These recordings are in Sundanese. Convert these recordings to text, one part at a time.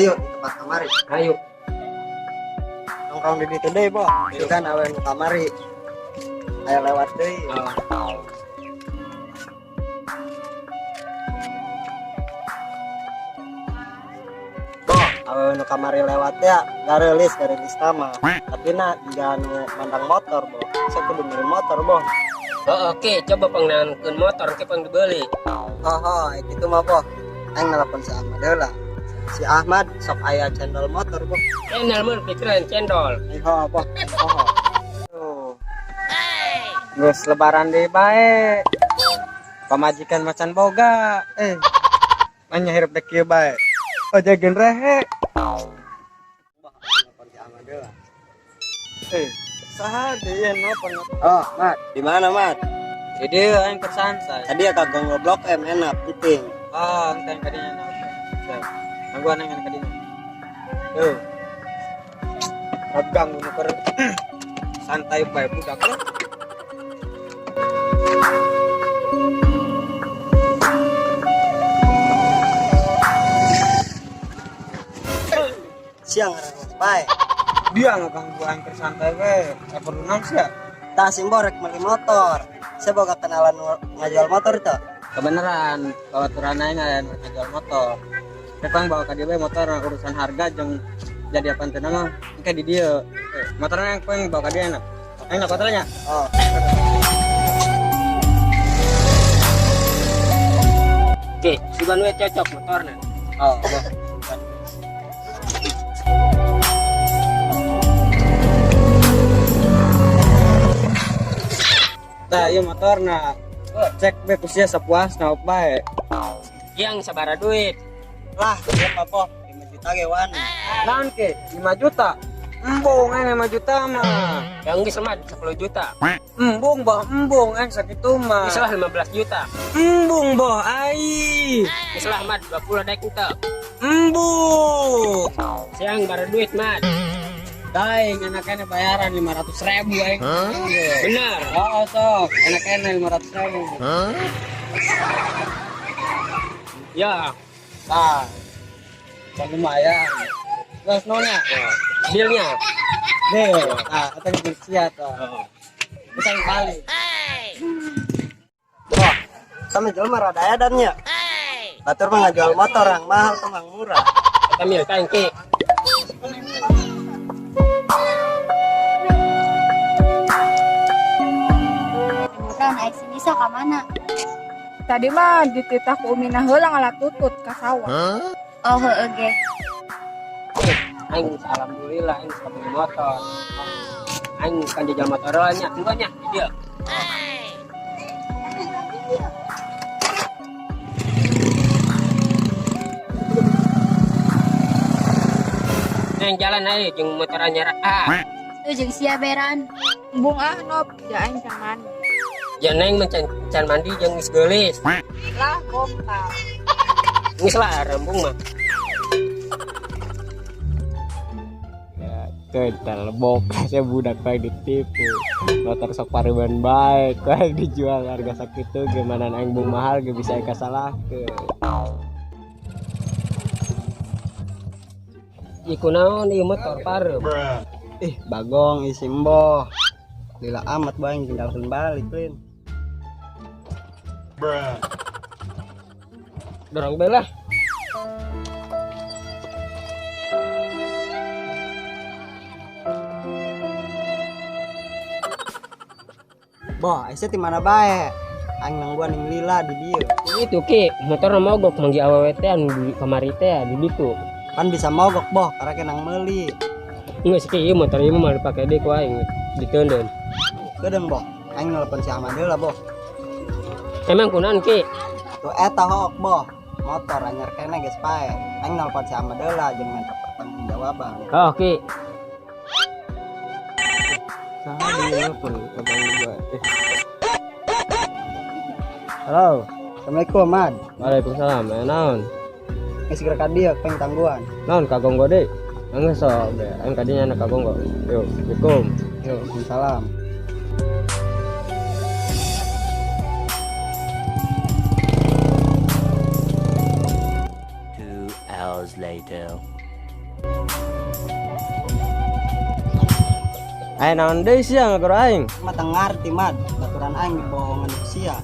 Deui yuk di tempat kamari. Ayo. Nongkrong di ditu deui, Boh. Itu kan awewe nu kamari. Aya lewat deui. Oh. Boh, awewe nu kamari lewat ya, garelis tama. Tapi na jiga nu mandang motor, Boh. Sok kudu meuli motor, Boh. Oh, oke, coba pangnankeun motor ke pang dibeli. Oh, itu mah, Boh. Aing nelpon si Ahmad heula. Si Ahmad sok aya cendol motor, Boh. Channel mun pikiran cendol. Iho, Boh. Oh. Tuh. Geus lebaran deui bae. Pamajikan macan boga. Manya hirup dek kieu bae. Ojegeun rehe. Boh, nelpon si Ahmad heula. Saha deui anu nelpon? Oh, Mat, di mana, Mat? Di dieu aing keur santai. Tadi ya kagak Blok M enak, penting. Ah, engke kadinya na. Siap. Nangguan aing kadinya. Tuh. Ganggu nu keur santai bae budak lah. Siang ngaran bae. Dia ngeganggu aing keur santai we. Perlu naon sia? Tah si Mbok rek meuli motor. Saya boga kenalan nu ngajual motor teu? Kebenaran, babaturan aing aya nu ngajual motor. Rek pang bawa ka dieu bae motor urusan harga jeung jadi apa teu mah engke di dieu. Motorna yang pang bawa ka dieu enak. Aing nak motornya. Oh. Oke, sugan we cocok motorna. Oh, boh. Tah, ieu motorna. Cek be ku sia sapuasna bae. Yang sabara duit. Lah, ieu mah, Boh, 5 juta ge wani. Naon ke? 5 juta. Embung aing 5 juta mah. Yang geus mah 10 juta. Embung boh, embung aing sakitu mah. Geus lah 15 juta. Embung boh ai. Geus lah mah 20 daek henteu. Embung. Siang bara duit mah. Daing enaknya bayaran 500.000 aing. Bener. Oh, sok, enaknya 500.000. Ya, Nah, kan lumayan. Terus nona, bilnya. deh, nah, atau bersia tuh. Bisa balik. Boh, sama jelema rada edan nya. Batur mah ngajual motor yang mahal tuh yang murah. Eta mil tangki. Bukan, aik si Nisa ka mana? Tadi mah dititah ku Umina heula ngalatutut ka sawah. Oh, heueuh ge. Aing alhamdulillah aing bisa beli motor. Aing kan jajal motor nya, tunggu nya di dieu. Neng jalan aja jeung motor anyar ah. Tuh jeung sia beran. Embung ah nop, ja aing can mandi. Ya neng mah can mandi jeung geus geulis. Lah gompal. Geus lah rembung mah. Ya, telbok saya budak bae ditipu. Motor sok pariban bae, kok dijual harga sakitu gimana aing bung mahal ge bisa aing kasalahkeun. Iku naon ieu motor pareup. Ih, bagong isi Mboh. Lila amat bang, tinggalkan balik, Lin. Dorong bae lah. Boh, isi di mana bae? Aing nangguan ning lila di dieu. Itu ki, motor mogok manggi awewe teh anu di kamari teh di ditu. Pan bisa mogok, Boh, karena kenang meuli. Geus ki ieu motor ieu mah dipake deui ku aing diteundeun. Kedeung, Boh. Aing nelpon si Ahmad heula, Boh. Emang kunaon ki? Tuh eta hook, Boh. Motor anyar keneh geus pae. Aing nelpon si Ahmad heula jeung minta pertanggungjawaban. Oh, ki. Saha deui nelpon abang gua. Halo, Assalamualaikum, Mad. Waalaikumsalam. Naon? Geus geura ka dieu peng tangguhan. Naon kagonggo deui? Anggeus sok be, aing kadinya anak kagonggo. Yo, Assalamualaikum. Yo, salam. 2 hours later. Aya naon deui sia ngagoro aing? Mah teu ngarti Mad, baturan aing dibohongan ku sia.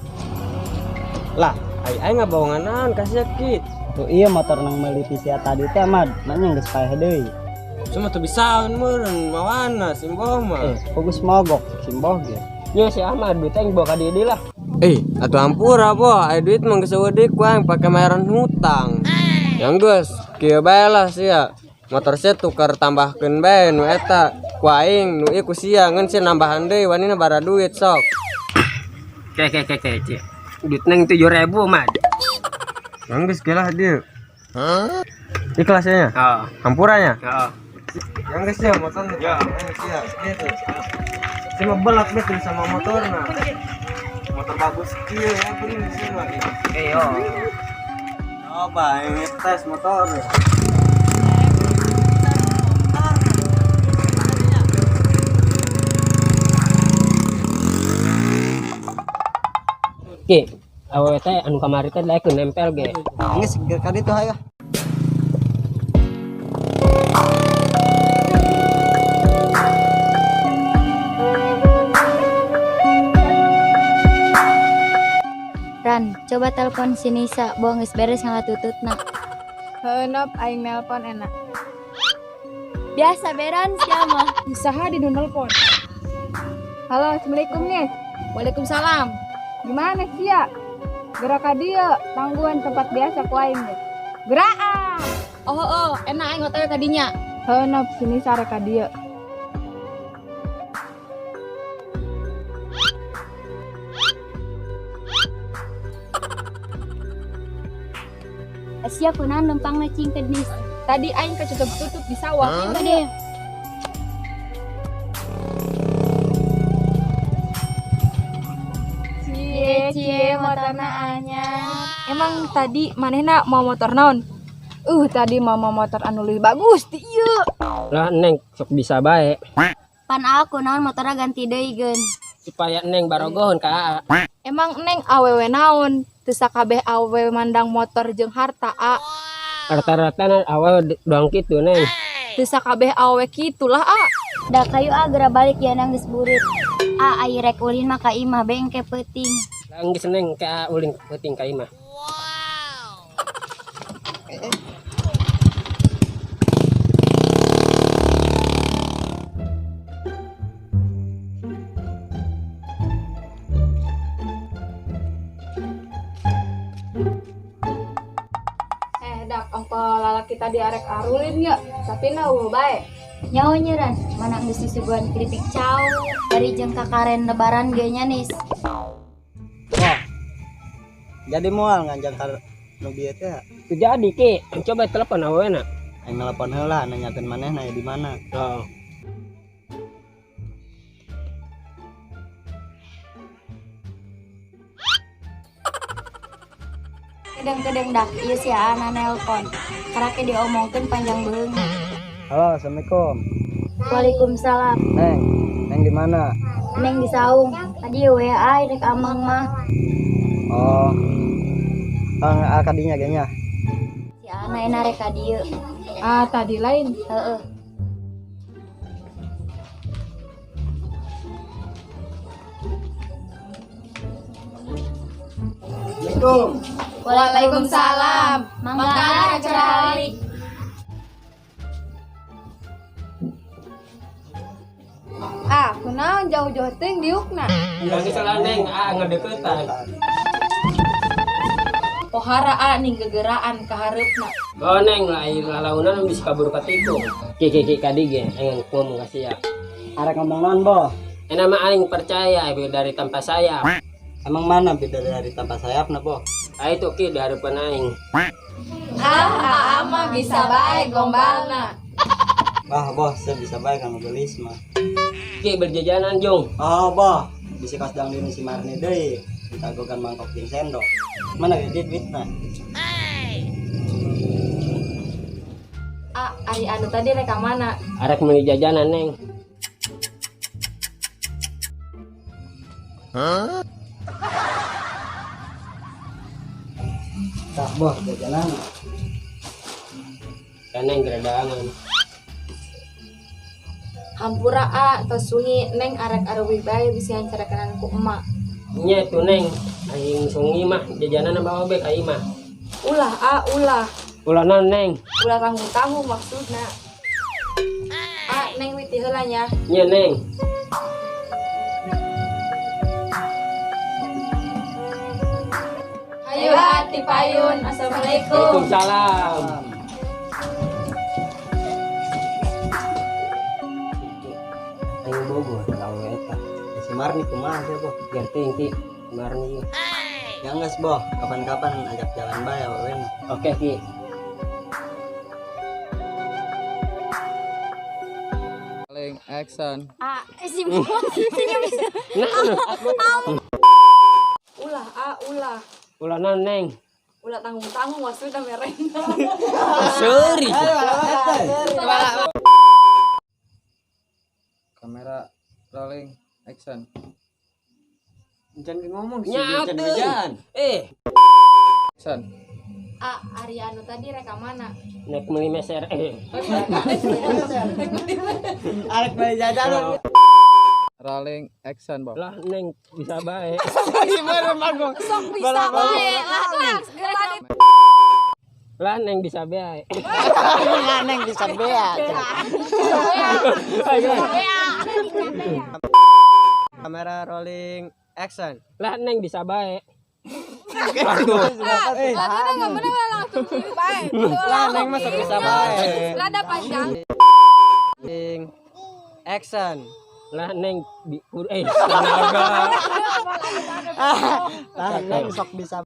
Lah, ai aing ngabohongan naon ka sia Ki? Tuh iya motor nang meuli ti sia tadi teh Mad, nanya geus paeh deui. Cuma tuh bisaeun meureun mawana simboh mah. Eh, fokus mogok simboh ge. Nya si Ahmad duit aing bawa ka dieu deui lah. Eh, atuh ampura boh, aya duit mah geus eueuh deui ku aing pake mayaran hutang. Yang geus, kieu bae lah sia. Motor sia tukar tambahkeun bae nu eta ku aing, nu ieu ku sia, ngan sia nambahan deui wanina bara duit sok. Ke ke ke ke. Ci. Duit neng 7.000 Mad. Yang geus kieu lah dieu. Ikhlas nya? Heeh. Hampura nya? Heeh. Yang geus sia motor ya, sia. Gitu. Sia mah belat betul sama motorna. Motor bagus kieu ya beli sia mah. Eh yo. Coba ini tes motor. Ki, awewe teh anu kamari teh daekeun nempel ge. Geus ka ditu hayo. Ran, coba telepon si Nisa, boh geus beres ngalatututna. Heuh Nop, aing nelpon enak. Biasa beran sia mah. Usaha di nu nelpon. Halo, assalamualaikum nih. Waalaikumsalam. Gimana sia? Gerak ka dieu, tangguhan tempat biasa ku aing ge. Gerak! Oh, oh, enak aing otw kadinya. Heuh Nop, si Nisa rek ka dieu. Sia kunaon lempangna cing ke Nis. Tadi aing ketutup-tutup di sawah. Coba deh. Cie, Cie motorna anyar. Emang tadi manehna mau motor naon? Tadi mau motor anu leuwih bagus ti ieu. Lah neng sok bisa bae. Pan aku naon motorna ganti deui geun. Supaya neng barogohon ka aa. Emang neng awewe naon? Teu sakabeh awewe mandang motor jeung harta a. Rata-rata na awewe doang kitu neng. Teu sakabeh awewe kitu lah a. Da kayu a geura balik ya nang geus burit. A ai rek ulin mah ka imah be engke peuting. Lah geus neng ka ulin peuting ka imah. Dak ongko lalaki tadi arek arulin ya, tapi na eueuh bae. Nyaho nya Ran, mana geus disuguhan keripik cau dari jeung kakaren lebaran ge nya Nis. Wah. Jadi moal nganjang ka nu bieu teh. Teu jadi Ki, coba telepon awewena. Aing nelpon heula nanyakeun manehna di mana. Oh. Kedeng-kedeng dak ieu si Ana nelpon. Karake diomongkeun panjang beungeut. Halo, assalamualaikum. Waalaikumsalam. Neng, Neng di mana? Neng di saung. Tadi WA rek amang mah. Oh. Ah, kadinya kayaknya. Si Ana enak rek ka dieu. Ah, tadi lain. Heeh. Assalamualaikum. Waalaikumsalam. Mangga acara alik. Ah, kunaon jauh-jauh teuing diukna. Lah geus lah neng, aa ngadeukeutan. Pohara a ning gegeraan ka hareupna. Oh neng lah ai lalaunan bisa kabur katikung. Ki ki ki kadi ge aing ngomong ka sia. Arek ngomong naon, Boh? Enak mah aing percaya dari tanpa sayap. Emang mana beda dari tanpa sayap na, Boh? Ah itu Ki di harapan aing. Ah, aa mah bisa bae gombalna. Wah, Boh, saya bisa bae kanggo gelis mah. Ki berjajanan jung. Oh, Boh, bisa kos dang di si Marni deui. Ditagogan mangkok jeung sendok. Mana ge duitna? Ah, ai anu tadi rek ka mana? Arek meuli jajanan neng. Tah, Boh, jajanan. Kan neng geredangan. Hampura a tos sungi neng arek areuwih bae bisian carekenan ku emak. Nya tuh neng, aing sungi mah jajanan bawa be ka imah. Ulah a ulah. Ulah naon neng? Ulah tanggung-tanggung maksudna. A neng witi heula nya. Nya neng. Hayu a ti payun. Assalamualaikum. Waalaikumsalam. Aing bogo tahu eta. Si Marni kumaha sih, Boh? Gerti ki Marni. Ya geus, Boh. Kapan-kapan ajak jalan bae awewe mah. Oke ki. Paling action. A si senyum. Ulah a ulah. Ulah naon neng? Ulah tanggung-tanggung maksudna mereng. Seuri. Kamera rolling action. Jangan ngomong sih, Nya jangan atuh. bejaan. Eh, Action. A ari anu tadi rek ka mana? nek meuli meser eh. Arek beli jajan. Rolling action, Bob. Lah neng bisa bae. Sok bisa bae lah lah segera. Lah neng bisa bae. Lah neng bisa bea. Kamera rolling action. Lah neng bisa bae. Lah udah nggak bener langsung bae. Lah neng mah sok bisa bae. Rada panjang. Rolling action. Lah neng eh tenaga. Lah neng sok bisa.